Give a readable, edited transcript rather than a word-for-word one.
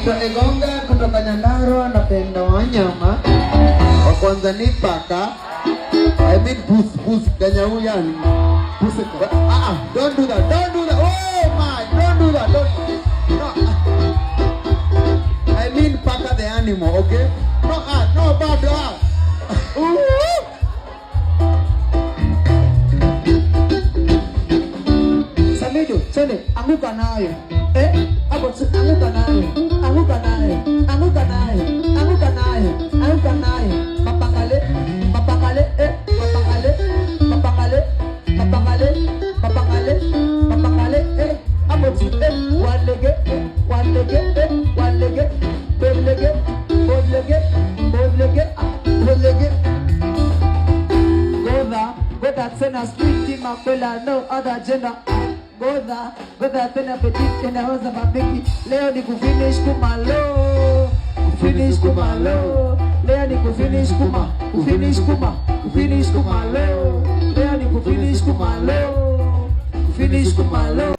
Naitwa Egonga kutoka Nyandarua, napenda wanyama. Wa kwanza ni paka. I mean puss, puss, ganyau yani. Pussycat. Ah, ah, don't do that, don't do that. Oh my, don't do that. Don't. No. I mean paka the animal, okay? No, ah, no, bado ah. Ooh. Samido, twende, anguka nayo. Eh, hapo tu, anguka nayo, anguka nayo, anguka nayo, anguka nayo, anguka nayo. Mapangale, mapangale, eh, mapangale, mapangale, mapangale, mapangale, mapangale, eh, hapo tu, eh, walege, eh, walege, eh, walege, bolege, bolege, bolege, ah, bolege. Godha, godha tena street makwela no other agenda. Godha, godha tena petit inaoza mabiki. Leo ni kufinish kumalo, kufinish kumalo. Leo ni kufinish kuma, kufinish kuma, kufinish kumalo. Leo ni kufinish kumalo, kufinish kumalo.